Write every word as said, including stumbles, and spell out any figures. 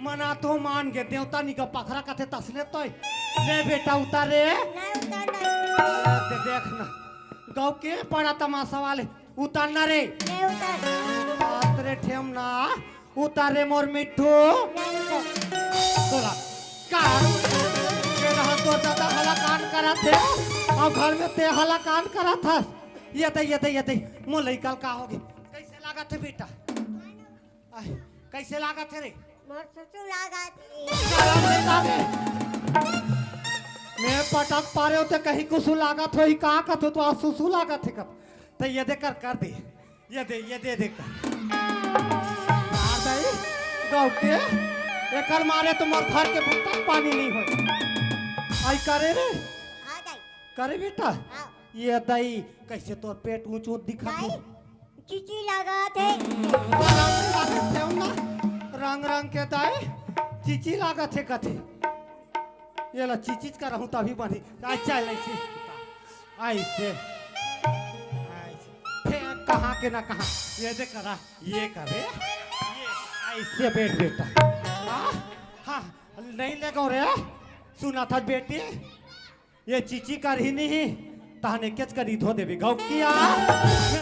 मना तो मान गे, देवता निका पखरा कथे तसने तोय। ले बेटा उतार रे। नहीं उतार नहीं। दे देख ना, गाँव के बड़ा तमाशा वाले, उतार ना रे। नहीं उतार। बात रे ठेम ना, उतार रे मोर मिट्ठू। नहीं उतार। तोला का? ये रहा तोर दादा हला कान करत हे, अउ घर में ते हला कान करत हस। ये दे, ये दे, ये दे, मोर लइका ल का होगे? कैसे लागत हे बेटा? आय, कैसे लागत हे रे? मोर सुसु लागत हे। गरम हे तारे। मैं पटक पारे होते कहीं कुसु लागत होही का कथो तो आज सुसु लागत हे कब? तो ये देकर कर दे। ये दे, ये दे, दे कर। आ गई गाँव के। एकर मारे तो मोर घर के बुत्ता पानी नहीं होय। आई करे रे। आ गई। करे बेटा। हाँ। ये दई कैसे तोर पेट ऊंच ऊंच दिखत हे? दाई, चीची लागत हे। रंग रंग के दाई, चीची लागत हे कथे। ये ला चीचीच का रहूं तभी बनी। अच्छा, ऐसे, ऐसे, ऐसे। फेर कहाँ के ना कहाँ, ये दे करा, ये करे, ये, ऐसे बैठ बेटा। हाँ, हाँ, नहीं ले गो रे, सुना था बेटी, ये चीची कर ही नहीं, तहने केच करी धो देवी गौ किया।